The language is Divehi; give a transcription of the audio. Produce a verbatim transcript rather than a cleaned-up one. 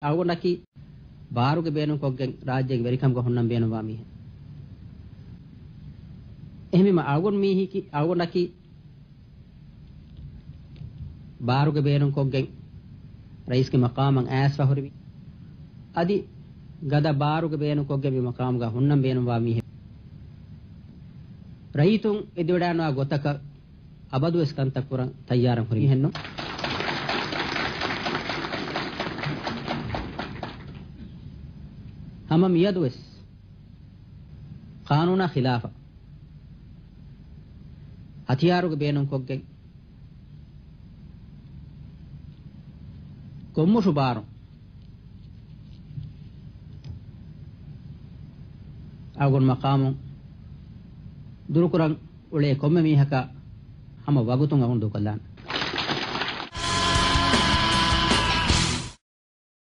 އަޅުގަނޑަކީ ބާރުގެ ބޭނުންކޮށްގެން ރާއްޖޭގެ ވެރިކަމުގަ ހުންނަން ބޭނުންވާ މީހެއް. އެހެންވީމަ އަޅުގަނޑު މީހަކީ، އަޅުގަނޑަކީ ބާރުގެ ބޭނުންކޮށްގެން ރައީސްގެ މަޤާމަށް އައިސްފަ ހުރި މީ. އަދި ގަދަ ބާރުގެ ބޭނުންކޮށްގެން މި މަޤާމުގަ ހުންނަން ބޭނުންވާ މީހެއް. ރައްޔިތުން އެދިވަޑައިނުވާ ގޮތަކަށް އަބަދުވެސް ކަންތައް ކުރަން ތައްޔާރަށް ހުރި މީހެއްނު. ހަމަ މިއަދުވެސް ޤާނޫނާ ޚިލާފަށް ހަތިޔާރުގެ ބޭނުންކޮށްގެން ކޮންމުށު ބާރު އަޅުގަނޑު މަޤާމުން ދުރުކުރަން އުޅޭ ކޮންމެ މީހަކަށް ހަމަ ވަގުތުން އަޅުގަނޑު ދޫކޮށްލާނެ.